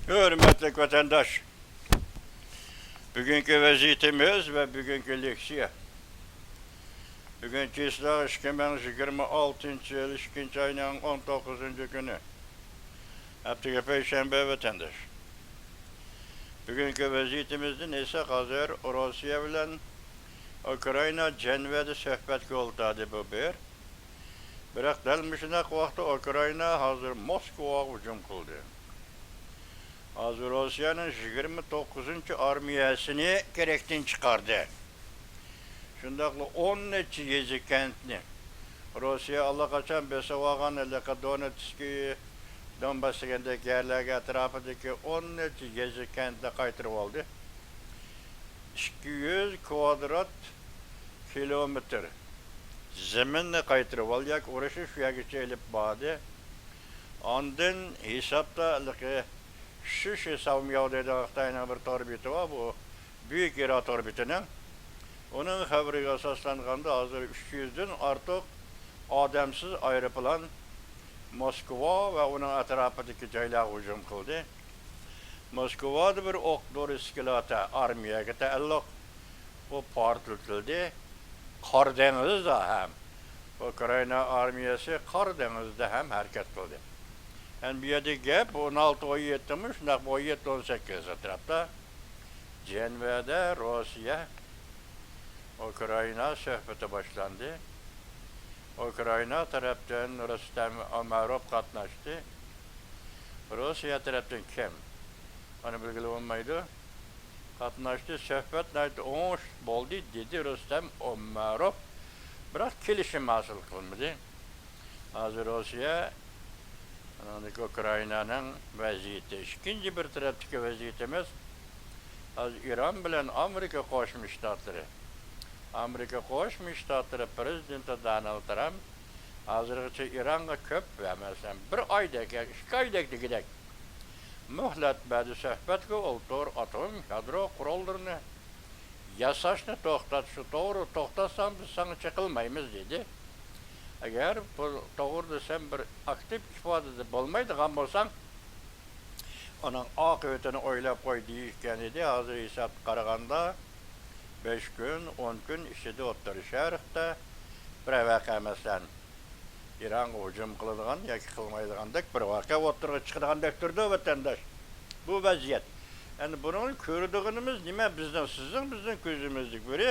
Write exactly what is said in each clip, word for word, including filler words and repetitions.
ھۆرمەتلىك ۋەتەنداش، بۈگۈنكى ۋەزىيىتىمىز ۋە بۈگۈنكى لېكسىيە. بۈگۈن چىسلا ئىككى مىڭ يىگىرمە ئالتىنچى يىل ئىككىنچى ئاينىڭ ئون توققۇزىنچى كۈنى، ھەپتىگە پەيشەنبە ۋەتەنداش. بۈگۈنكى ۋەزىيىتىمىزدىن ئېيتساق، ھازىر روسىيە بىلەن ئۇكرائىنا جەنۋەدە سۆھبەتكە ئولتۇردى، بۇ بىر. بىراق دەل مۇشۇنداق ۋاقىتتا ئۇكرائىنا ھازىر موسكۋاغا ھۇجۇم قىلدى. ھازىر روسىيەنىڭ يىگىرمە توققۇزىنچى ئارمىيەسىنى كېرەكتىن چىقاردى. شۇنداقلا ئون نەچچە يېزا كەنتنى، روسىيە ئاللىقاچان بېسىۋالغان ھېلىقى دونېتسكىي، دونباس دېگەندەك يەرلەرگە ئەتراپىدىكى ئون نەچچە يېزا كەنتنى قايتۇرۇۋالدى. ئىككى يۈز كۋادرات كىلومېتىر زېمىننى قايتۇرۇۋالدى ياكى ئۇرۇشنى شۇ يەرگىچە ئېلىپ باردى. ئاندىن ھېسابتا ھېلىقى شىشى ساۋمياۋ دەيدىغان خىتاينىڭ بىر تور بېتى بار، بۇ بۈيۈك ئىرا تور بېتىنىڭ. ئۇنىڭ خەۋىرىگە ئاساسلانغاندا، ھازىر ئۈچ يۈزدىن ئارتۇق ئادەمسىز ئايروپىلان موسكۋا ۋە ئۇنىڭ ئەتراپىدىكى جايلارغا ھۇجۇم قىلدى. موسكۋادا بىر ئوق دورا سكىلاتى ئارمىيەگە تەئەللۇق. ئۇ پارتلىتىلدى. قارا دېڭىزدا ھەم، ئۇكرائىنا ئارمىيەسى قارا دېڭىزدا ھەم ھەرىكەت قىلدى. ئەمدى بۇ يەردە گەپ ئون ئالتە، ئون يەتتىمۇ، شۇنداقمۇ ئون يەتتە، ئون سەككىز ئەتراپتا. جەنۋەدە روسىيە ئۇكرائىنا سۆھبىتى باشلاندى. ئۇكرائىنا تەرەپتىن رۇستەم ئۆمەروف قاتناشتى. روسىيە تەرەپتىن كىم؟ ئۇنى بىلگىلى بولمايدۇ. قاتناشتى، سۆھبەت ناھايىتى ئوڭۇشلۇق بولدى، دېدى رۇستەم ئۆمەروف. بىراق كېلىشىم ھاسىل قىلمىدى. ھازىر روسىيە، ئۇنىڭدىكى ئۇكرائىنانىڭ ۋەزىيىتى. ئىككىنچى بىر تەرەپتىكى ۋەزىيىتىمىز، ھازىر ئىران بىلەن ئامېرىكا قوشما شتاتلىرى. ئامېرىكا قوشما شتاتلىرى پرېزىدېنتى دونالد ترامپ ھازىرغىچە ئىرانغا كۆپ، مەسىلەن، بىر ئايدەك ياكى ئىككى ئايدەك دېگۈدەك مۆھلەت بەردى، سۆھبەتكە ئولتۇر، ئاتوم يادرو قوراللىرىنى ياساشنى توختات، شۇ توغرا توختاتساڭ، بىز ساڭا چېقىلمايمىز، دېدى. ئەگەر بۇ توغرىدا سەن بىر ئاكتىپ ئىپادىدە بولمايدىغان بولساڭ، ئۇنىڭ ئاقىۋىتىنى ئويلاپ قوي، دېيىشكەن ئىدى. ھازىر ھېسابقا قارىغاندا، بەش كۈن، ئون كۈن ئىچىدە ئوتتۇرا شەرقتە بىرەر ۋەقە، مەسىلەن، ئىرانغا ھۇجۇم قىلىدىغان ياكى قىلمايدىغاندەك بىر ۋەقە ئوتتۇرىغا چىقىدىغاندەك تۇرىدۇ، ۋەتەنداش. بۇ ۋەزىيەت. ئەمدى بۇنىڭدىن كۆرىدىغىنىمىز نېمە؟ بىزنىڭ، سىزنىڭ، بىزنىڭ كۆزىمىزدىكى بىرى،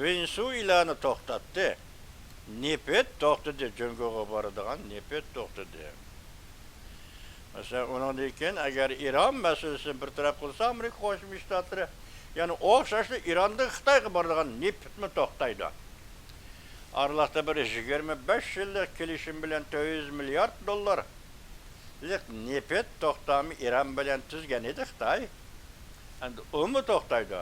ۋېنېسۇئېلانى توختاتتى. نېفىت توختىدى، جۇڭگوغا بارىدىغان نېفىت توختىدى. مەسىلەن، ئۇنىڭدىن كېيىن ئەگەر ئىران مەسىلىسىنى بىر تەرەپ قىلسا، ئامېرىكا قوشما شتاتلىرى يەنە ئوخشاشلا ئىراندىن خىتايغا بارىدىغان نېفىتمۇ توختايدۇ. ئارىلىقتا بىر يىگىرمە بەش يىللىق كېلىشىم بىلەن تۆت يۈز مىليارد دوللارلىق نېفىت توختامى ئىران بىلەن تۈزگەن ئىدى خىتاي. ئەمدى ئۇمۇ توختايدۇ.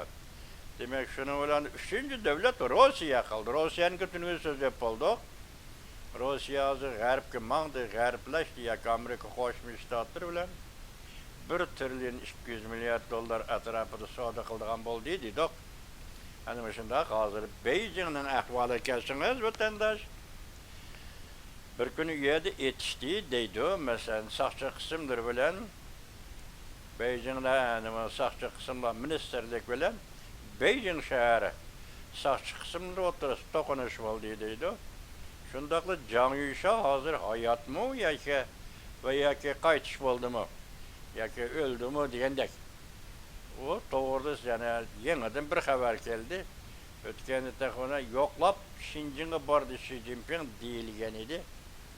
دېمەك، شۇنىڭ بىلەن ئۈچىنچى دۆلەت روسىيە قالدى. روسىيەنىڭكى تۈنۈگۈن سۆزلەپ بولدۇق. روسىيە ھازىر غەربكە ماڭدى، غەربلەشتى ياكى ئامېرىكا قوشما شتاتلىرى بىلەن بىر تىرىليون ئىككى يۈز مىليارد دوللار ئەتراپىدا سودا قىلىدىغان بولدى دېدۇق. ئەنە مۇشۇنداق ھازىر بېيجىڭنىڭ ئەھۋالىغا كەلسىڭىز، ۋەتەنداش، بىر كۈنى ئۇ يەردە ئېتىشتى دەيدۇ. مەسىلەن، ساقچى قىسىملىرى بىلەن بېيجىڭدا نېمە، ساقچى قىسىملار مىنىستىرلىك بىلەن بېيجىڭ شەھەر ساقچى قىسىملىرى ئوتتۇرىسىدا توقۇنۇش بولدى دەيدۇ. شۇنداقلا جاڭ يۈشياۋ ھازىر ھاياتمۇ ياكى ۋە ياكى قايتىش بولدىمۇ ياكى ئۆلدىمۇ دېگەندەك. ئۇ توغرىدا يەنە يېڭىدىن بىر خەۋەر كەلدى. ئۆتكەندە تېخى ئۇنى يوقلاپ شىنجىڭغا باردى شى جىنپىڭ دېيىلگەن ئىدى.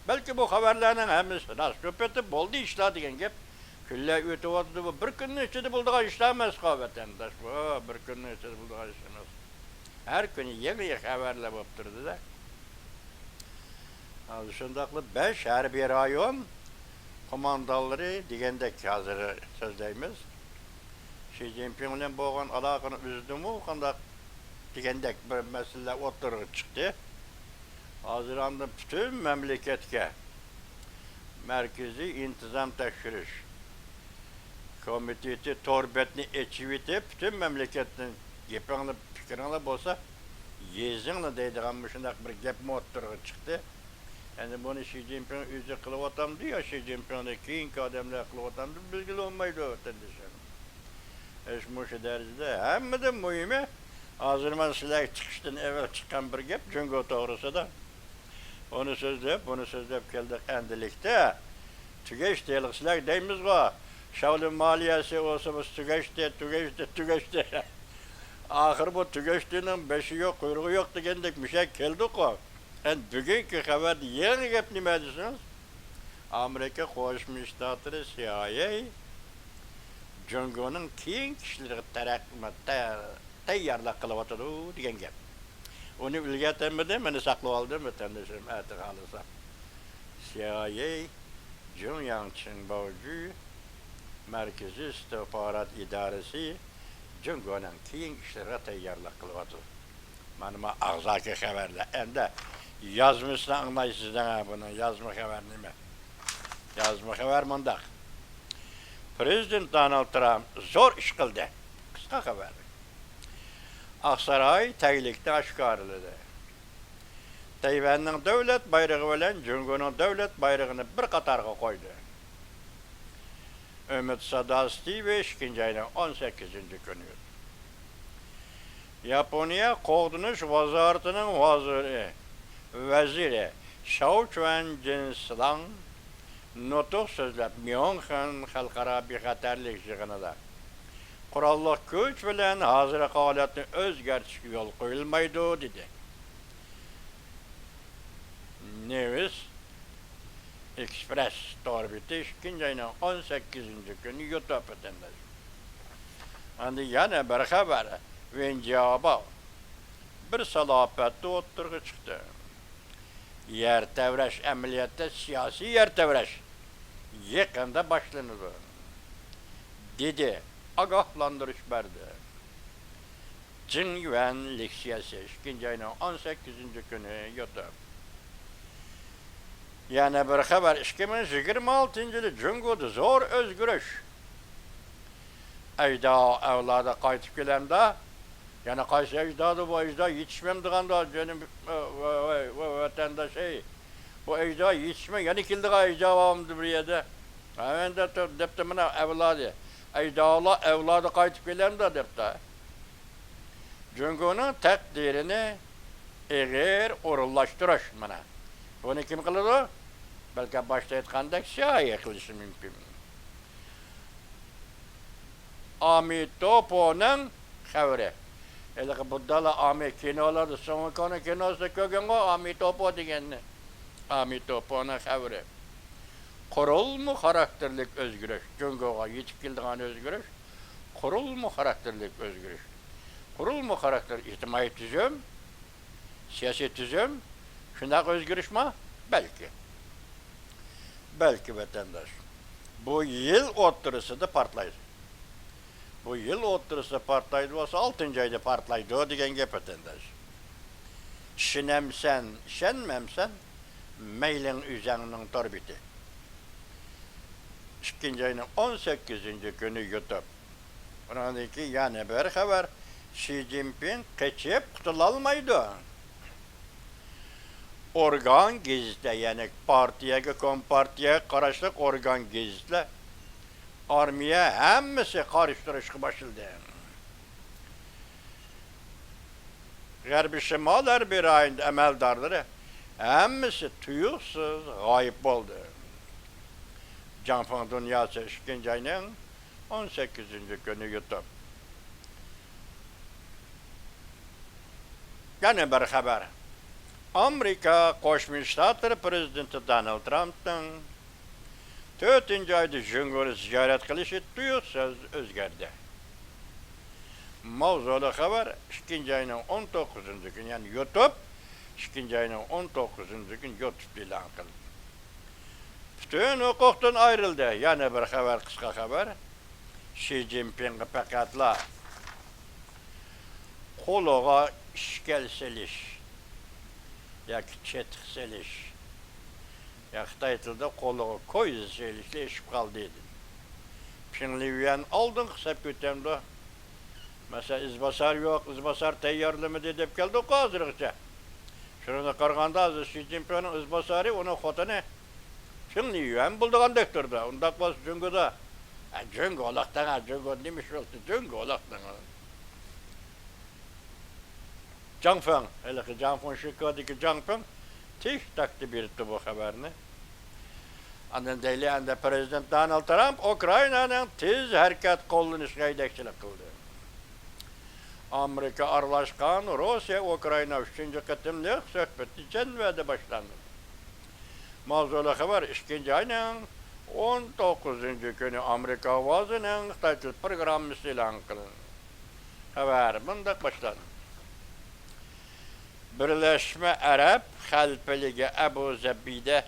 بەلكى بۇ خەۋەرلەرنىڭ ھەممىسى راست، كۆپىيىپ بولدى ئىشلار دېگەن گەپ. كۈنلەر ئۆتۈۋاتىدۇ، بۇ بىر كۈننىڭ ئىچىدە بولىدىغان ئىشلار ئەمەسقۇ، ۋەتەنداش، بۇ بىر كۈننىڭ ئىچىدە بولىدىغان ئىش ئەمەس. ھەر كۈنى يېڭى خەۋەرلەر بولۇپ تۇرىدۇ-دە. ھازىر شۇنداقلا بەش ھەربىي رايون قوماندانلىرى دېگەندەك ھازىر سۆزلەيمىز. شى جىنپىڭ بىلەن بولغان ئالاقىنى ئۈزدىمۇ قانداق دېگەندەك بىر مەسىلىلەر ئوتتۇرىغا چىقتى. ھازىر ئاندىن پۈتۈن مەملىكەتكە مەركىزىي ئىنتىزام تەكشۈرۈش كومىتېتى تور بەتنى ئېچىۋېتىپ، پۈتۈن مەملىكەتتىن گېپىڭلار، پىكرىڭلار بولسا يېزىڭلار دەيدىغان مۇشۇنداق بىر گەپمۇ ئوتتۇرىغا چىقتى. ئەمدى بۇنى شى جىنپىڭ ئۆزى قىلىۋاتامدۇ يا شى جىنپىڭدىن كېيىنكى ئادەملەر قىلىۋاتامدۇ بىلگىلى بولمايدۇ، ۋەتەندىشىم. ئىش مۇشۇ دەرىجىدە. ھەممىدىن مۇھىمى، ھازىر مەن سىلەرگە چىقىشتىن ئەۋۋەل چىققان بىر گەپ جۇڭگو توغرىسىدا. ئۇنى سۆزلەپ، بۇنى سۆزلەپ كەلدۇق. ئەمدىلىكتە تۈگەشتى، ھېلىقى سىلەر دەيمىزغۇ، شاۋلىن مالىيەسى، ئۇسى بۇسى تۈگەشتى، تۈگەشتى، تۈگەشتى. ئاخىر بۇ تۈگەشتىنىڭ بېشى يوق، قۇيرۇقى يوق دېگەندەك مۇشەگە كەلدۇققۇ. ئەمدى بۈگۈنكى خەۋەردە يېڭى گەپ نېمە دېسىڭىز، ئامېرىكا قوشما شتاتلىرى، سىئايئېي جۇڭگونىڭ كېيىنكى ئىشلىرىغا تەرەق-، تە-، تەييارلىق قىلىۋاتىدۇ دېگەن گەپ. ئۇنى ئۈلگەرتەلمىدىم، مېنى ساقلىۋالدىم، ۋەتەندىشىم، ئەتە خالىسا. سىئايئېي، جۇڭياڭ چىڭباۋجۈ مەركىزىي ئىستىخبارات ئىدارىسى جۇڭگونىڭ كېيىنكى ئىشلىرىغا تەييارلىق قىلىۋاتىدۇ. مانا ما ئاغزاكى خەۋەرلەر. ئەمدى يازمىسىنى ئاڭلايسىز دەڭ، بۇنىڭ يازما خەۋەر نېمە؟ يازما خەۋەر مۇنداق. پرېزىدېنت دونالد ترامپ زور ئىش قىلدى. قىسقا خەۋەر. ئاقساراي تەگلىكنى ئاشكارىلىدى. تەيۋەننىڭ دۆلەت بايرىقى بىلەن جۇڭگونىڭ دۆلەت بايرىقىنى بىر قاتارغا قويدى. ئۈمىد ساداسى تىۋى ئىككىنچى ئاينىڭ ئون سەككىزىنچى كۈنى. ياپونىيە قوغدىنىش ۋازارىتىنىڭ ۋازىرى، ۋەزىرى شاۋ چۈەنجىن سىلاڭ نۇتۇق سۆزلەپ، ميۇنخېن خەلقئارا بىخەتەرلىك يىغىنىدا قوراللىق كۈچ بىلەن ھازىرقى ھالەتنى ئۆزگەرتىشكە يول قويۇلمايدۇ، دېدى. نېۋىس ئېكسپرېس تور بېتى ئىككىنچى ئاينىڭ ئون سەككىزىنچى كۈنى يۇتۇپ ئۆتەندە. ئەمدى يەنە بىر خەۋەر. ۋېن جياۋباۋ بىر سالاپەتتە ئوتتۇرىغا چىقتى. يەر تەۋرەش ئەمەلىيەتتە سىياسىي يەر تەۋرەش يېقىندا باشلىنىدۇ، دېدى، ئاگاھلاندۇرۇش بەردى. جېڭ يۈەن لېكسىيەسى، ئىككىنچى ئاينىڭ ئون سەككىزىنچى كۈنى يۇتۇپ. يەنە بىر خەۋەر، ئىككى مىڭ يىگىرمە ئالتىنچى يىلى جۇڭگودا زور ئۆزگىرىش. ئەجدىھا ئەۋلادى قايتىپ كېلەمدۇ؟ يەنە قايسى ئەجدىھادۇ بۇ؟ ئەجدىھا يېتىشمەمدىغاندۇ، جېنىم، ۋە-، ۋە-، ۋە-، ۋەتەنداش، ئەي. بۇ ئەجدىھا يېتىشمەي، يەنە كېلىدىغان ئەجدىھا بارمىدۇ بىر يەردە؟ ھە، ئەمدى دەپتۇ، مانا ئەۋلادى. ئەجدىھالار ئەۋلادى قايتىپ كېلەمدۇ دەپتۇ. جۇڭگونىڭ تەقدىرىنى ئېغىر ئورۇنلاشتۇرۇش، مانا. بۇنى كىم قىلىدۇ؟ بەلكى باشتا ئېيتقاندەك سىئايئېي قىلىشى مۇمكىن. ئامىتوپونىڭ خەۋىرى. ھېلىقى بۇددالار ئامى كىنولاردا، سۇڭ ۋۇكۇڭنىڭ كىنوسىدا كۆرگەنغۇ ئامىتوپو دېگەننى. ئامىتوپونىڭ خەۋىرى. قۇرۇلما خاراكتېرلىك ئۆزگىرىش. جۇڭگوغا يېتىپ كېلىدىغان ئۆزگىرىش. قۇرۇلما خاراكتېرلىك ئۆزگىرىش. قۇرۇلما خاراكتېر ئىجتىمائىي تۈزۈم، سىياسىي تۈزۈم، شۇنداق ئۆزگىرىشمۇ؟ بەلكى. بەلكى، ۋەتەنداش. بۇ يىل ئوتتۇرىسىدا پارتلايدۇ. بۇ يىل ئوتتۇرىسىدا پارتلايدۇ بولسا، ئالتىنچى ئايدا پارتلايدۇ دېگەن گەپ، ۋەتەنداش. ئىشىنەمسەن، ئىشەنمەمسەن، مەيلىڭ ئۆزەڭنىڭ تور بېتى. ئىككىنچى ئاينىڭ ئون سەككىزىنچى كۈنى يۇتۇپ. ئۇنىڭدىن كېيىن يەنە بىر خەۋەر. شى جىنپىڭ قېچىپ قۇتۇلالمايدۇ. ئورگان گېزىتلەر، يەنى پارتىيەگە، كومپارتىيەگە قاراشلىق ئورگان گېزىتلەر، ئارمىيە ھەممىسى قارشى تۇرۇشقا باشلىدى. غەربىي شىمال ھەربىي رايون ئەمەلدارلىرى ھەممىسى تۇيۇقسىز غايىب بولدى. جاڭفېڭ دۇنياسى، ئىككىنچى ئاينىڭ ئون سەككىزىنچى كۈنى يۇتۇپ. يەنە بىر خەۋەر. ئامېرىكا قوشما شتاتلىرى پرېزىدېنتى دونالد ترامپنىڭ تۆتىنچى ئايدا جۇڭگونى زىيارەت قىلىشى تۇيۇقسىز ئۆزگەردى. ماۋزۇلۇق خەۋەر ئىككىنچى ئاينىڭ ئون توققۇزىنچى كۈنى، يەنى يۇتۇپ، ئىككىنچى ئاينىڭ ئون توققۇزىنچى كۈنى يۇتۇپ ئېلان قىلدى. پۈتۈن ھوقۇقتىن ئايرىلدى. يەنە بىر خەۋەر، قىسقا خەۋەر. شى جىنپىڭغا پەقەتلا قولىغا ئىشكەل سېلىش ياكى چېتىق سېلىش، يا خىتاي تىلىدا قولىغا كويزا سېلىشلا ئېشىپ قالدى دېدى. پىڭ لىيۈەن ئالدىنقى سەپكە ئۆتەمدۇ؟ مەسىلەن، ئىزباسار يوق، ئىزباسار تەييارلىمىدى دەپ كەلدۇق ھازىرغىچە. شۇنىڭغا قارىغاندا، ھازىر شى جىنپىڭنىڭ ئىزباسارى، ئۇنىڭ خوتۇنى فېڭ لىيۈەن بولىدىغاندەك تۇرىدۇ. ئۇنداق بولسا جۇڭگودا، ئە، جۇڭگولۇق دەڭ، جۇڭگو نېمە ئىش بولدى؟ جۇڭگولۇق دەڭ. جاڭ فېڭ، ھېلىقى جاڭ فېڭ شىكادىكى جاڭ فېڭ تىك تاكتا بېرىپتۇ بۇ خەۋەرنى. ئاندىن دەيلى، ئەندى پىرېزىدېنت دونالد ترامپ ئۇكرائىنانىڭ تېز ھەرىكەت قوللىنىشىغا يېتەكچىلىك قىلدى. ئامېرىكا ئارىلاشقان روسىيە ئۇكرائىنا ئۈچىنچى قېتىملىق سۆھبىتى جەنۋەدە باشلاندى. ماۋزۇلۇق خەۋەر ئىككىنچى ئاينىڭ ئون توققۇزىنچى كۈنى ئامېرىكا ئاۋازىنىڭ خىتاي تىل پروگراممىسى ئېلان قىلىندى. خەۋەر مۇنداق باشلاندى. بىرلەشمە ئەرەب خەلىپىلىكى ئەبۇ زەبىدە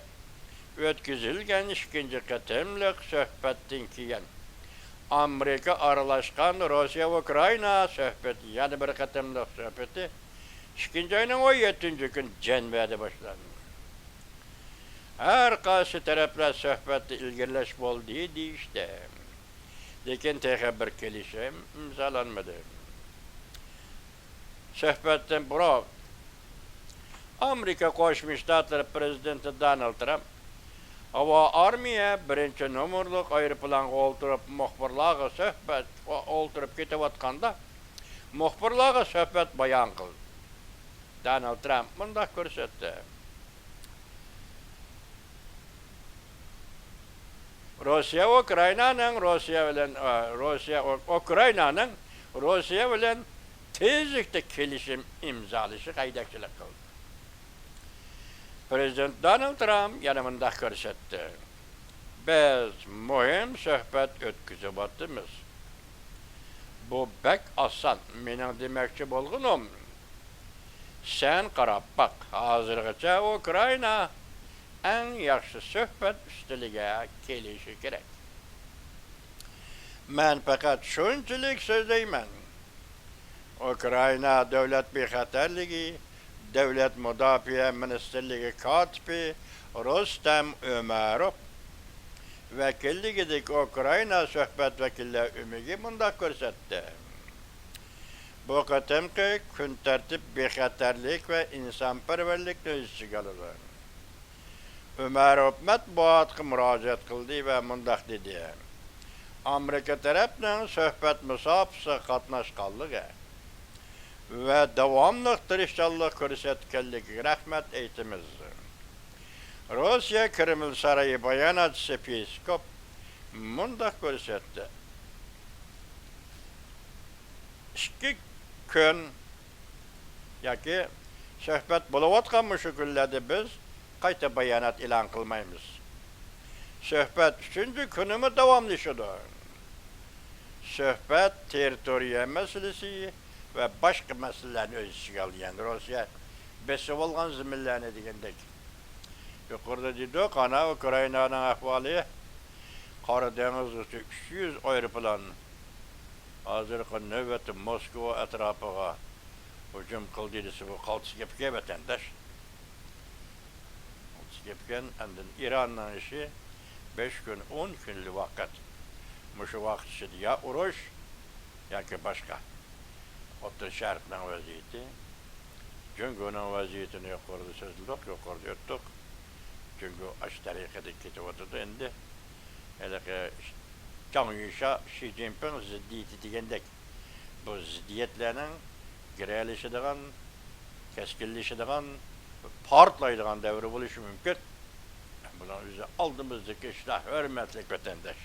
ئۆتكۈزۈلگەن ئىككىنچى قېتىملىق سۆھبەتتىن كېيىن، ئامېرىكا ئارىلاشقان روسىيە ئۇكرائىنا سۆھبىتى، يەنە بىر قېتىملىق سۆھبىتى ئىككىنچى ئاينىڭ ئون يەتتىنچى كۈنى جەنۋەدە باشلاندى. ھەر قايسى تەرەپلەر سۆھبەتتە ئىلگىرىلەش بولدى دېيىشتى. لېكىن تېخى بىر كېلىشىم ئىمزالانمىدى. سۆھبەتتىن بۇرۇن ئامېرىكا قوشما شتاتلىرى پىرېزىدېنتى دونالد ترامپ ھاۋا ئارمىيە بىرىنچى نومۇرلۇق ئايروپىلانغا ئولتۇرۇپ، مۇخبىرلارغا سۆھبەت، ئولتۇرۇپ كېتىۋاتقاندا، مۇخبىرلارغا سۆھبەت بايان قىلدى. دونالد ترامپ مۇنداق كۆرسەتتى. روسىيە ئۇكرائىنانىڭ روسىيە بىلەن، ئا، روسىيە ئۇ-، ئۇكرائىنانىڭ روسىيە بىلەن تېزلىكتە كېلىشىم ئىمزالىشىغا ھەيدەكچىلىك قىلدى. پىرېزىدېنت دونالد ترامپ يەنە مۇنداق كۆرسەتتى: بىز مۇھىم سۆھبەت ئۆتكۈزۈۋاتىمىز. بۇ بەك ئاسان. مېنىڭ دېمەكچى بولغىنىم، سەن قاراپ باق، ھازىرغىچە ئۇكرائىنا ئەڭ ياخشى سۆھبەت ئۈستىلىگە كېلىشى كېرەك. مەن پەقەت شۇنچىلىك سۆزلەيمەن. ئۇكرائىنا دۆلەت بىخەتەرلىكى، دۆلەت مۇداپىئە مىنىستىرلىكى كاتىپى رۇستەم ئۆمەروف ۋەكىللىكىدىكى ئۇكرائىنا سۆھبەت ۋەكىللەر ئۆمىكى مۇنداق كۆرسەتتى. بۇ قېتىمقى كۈن تەرتىپ بىخەتەرلىك ۋە ئىنسانپەرۋەرلىكنى ئۆز ئىچىگە ئالىدۇ. ئۆمەروف مەتبۇئاتقا مۇراجىئەت قىلدى ۋە مۇنداق دېدى: ئامېرىكا تەرەپنىڭ سۆھبەت مۇساپىسىگە قاتناشقانلىقى ۋە داۋاملىق تىرىشچانلىق كۆرسەتكەنلىكىگە رەھمەت ئېيتىمىز. روسىيە كرېمل سارىيى باياناتچىسى پېسكوف مۇنداق كۆرسەتتى: ئىككى كۈن ياكى سۆھبەت بولۇۋاتقان مۇشۇ كۈنلەردە بىز قايتا بايانات ئېلان قىلمايمىز. سۆھبەت ئۈچىنچى كۈنىمۇ داۋاملىشىدۇ. سۆھبەت تېررىتورىيە مەسىلىسى ۋە باشقا مەسىلىلەرنى ئۆز ئىچىگە ئالدى. يەنى روسىيە بېسىۋالغان زېمىنلەرنى دېگەندەك. يۇقىرىدا دېدۇق، ئانا ئۇكرائىنانىڭ ئەھۋالى، قارا دېڭىزغىچە ئۈچ يۈز ئايروپىلان ھازىرقى نۆۋەتتە موسكۋا ئەتراپىغا ھۇجۇم قىلدى دېسە، بۇ قالتىس گەپكەن، ۋەتەنداش. قالتىس گەپكەن. ئاندىن ئىراننىڭ ئىشى بەش كۈن، ئون كۈنلا ۋاقىت. مۇشۇ ۋاقىت ئىچىدە يا ئۇرۇش، ياكى باشقا. ئوتتۇرا شەرقنىڭ ۋەزىيىتى، جۇڭگونىڭ ۋەزىيىتىنى يۇقىرىدا سۆزلىدۇق، يۇقىرىدا ئۆتتۇق. جۇڭگو ئاشۇ تەرىقىدە كېتىۋاتىدۇ ئەمدى. ھېلىقى جاڭ يۈشيا، شى جىنپىڭ زىددىيىتى دېگەندەك، بۇ زىددىيەتلەرنىڭ گىرەلىشىدىغان، كەسكىنلىشىدىغان، پارتلايدىغان دەۋرى بولۇشى مۇمكىن. بۇنىڭ ئۆزى ئالدىمىزدىكى ئىشلار، ھۆرمەتلىك ۋەتەنداش.